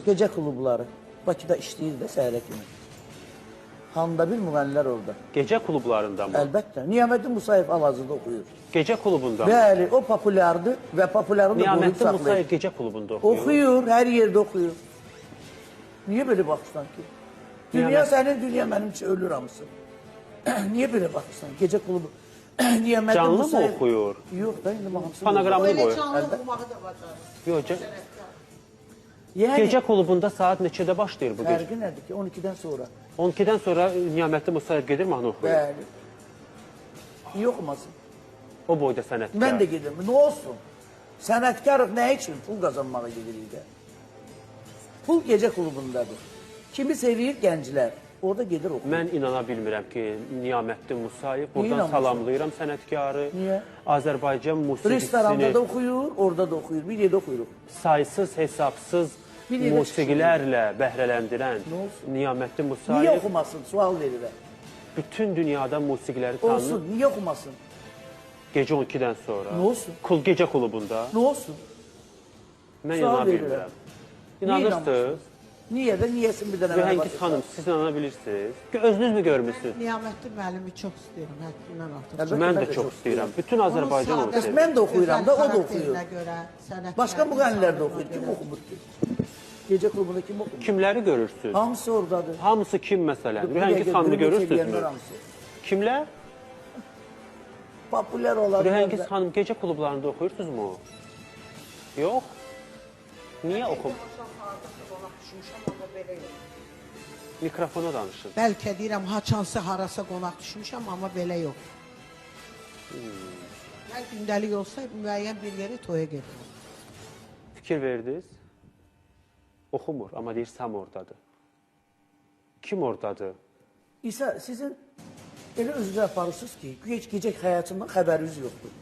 Gecə klubları Bakıda işləyir də səhərə kimi. Handa bir müğənnilər orada. Gecə klublarında mı? Əlbəttə. Niyaməddin Musayev hal-hazırda oxuyur. Gecə klubunda mı? Bəli, o populyardır və populyarını da qoruyub Niyaməddin saxlayır. Musayev gecə klubunda oxuyur. Oxuyur, hər yerdə oxuyur. Niyə belə baxırsan ki? Dünya sənin, dünya mənim üçün ölür hamısı. Niyə belə baxırsan? Gecə klubu. Niyaməddin Canlı mı Musayev- oxuyur? Yox da indi hamısı. Fonoqramlı Elə qoyur. canlı oxumağı da bacarır. Yox, Yəni, gecə klubunda saat neçədə başlayır bu gecə? Fərqi nədir ki? 12-dən sonra. 12-dən sonra Niyaməddin Musayev gedir mahnı oxuyur. Bəli. Niyə oxumasın? O boyda sənətkar. Mən də gedirəm. Nə olsun? Sənətkarıq nə üçün? Pul qazanmağa gedirik də. Pul gecə klubundadır. Kimi sevir gənclər. Orada gedir oxuyur. Mən inana bilmirəm ki, Niyaməddin Musayev, buradan inanmırsan? salamlayıram sənətkarı. Niyə? Azərbaycan Restoranda musiqisini da oxuyur, orada da oxuyur. Bir yerdə oxuyuruq. saysız, hesabsız Bir yerdə musiqilərlə bəhrələndirən Nə olsun? Niyaməddin Niyə Musayev oxumasın? Sual verirəm. bütün dünyada musiqiləri tanınır. Olsun, niyə oxumasın? Gecə 12-dən sonra. Nə olsun? Gecə klubunda. Nə olsun? Mən Sual inana verirəm. bilmirəm. Niyə İnanırsınız? inanmırsınız? Niyə də niyəsin bir dənə mənə Rühəngiz baxırsan? xanım, siz inana bilirsiniz? Özünüz mü görmüsünüz? Niyaməddin müəllimi çox istəyirəm, həddindən artıq. Əlbəttə, Mən də çox istəyirəm. Bütün Azərbaycan onu sadə- sevir. Mən də oxuyuram da, o da gözəl oxuyur. xarakterinə görə, sənətkar Başqa müğənnilər də oxuyur. insanlığına Kim görə. oxumur ki? Gecə klubunda kim oxumur? Kimləri görürsünüz? Hamısı oradadır. Hamısı kim məsələn? Bir Rühəngiz dəqiqə, xanımı hörmət görürsünüzmü? eləyənlər hamısı. Kimlər? Populyar olanlar Rühəngiz da. xanım gecə klublarında oxuyursunuzmu? Yox. Niyə oxum? Qonaq düşmüşəm, amma belə yox. Mikrofona danışın. Bəlkə deyirəm, haçansa harasa qonaq düşmüşəm, amma belə yox. Mən gündəlik olsa müəyyən bir yerə toya gedirəm. Fikir verdiniz? Oxumur, amma deyir Sam oradadır. Kim oradadır? İsa, sizin elə özünüzü aparırsınız ki, güya heç gecə həyatından xəbəriniz yoxdur.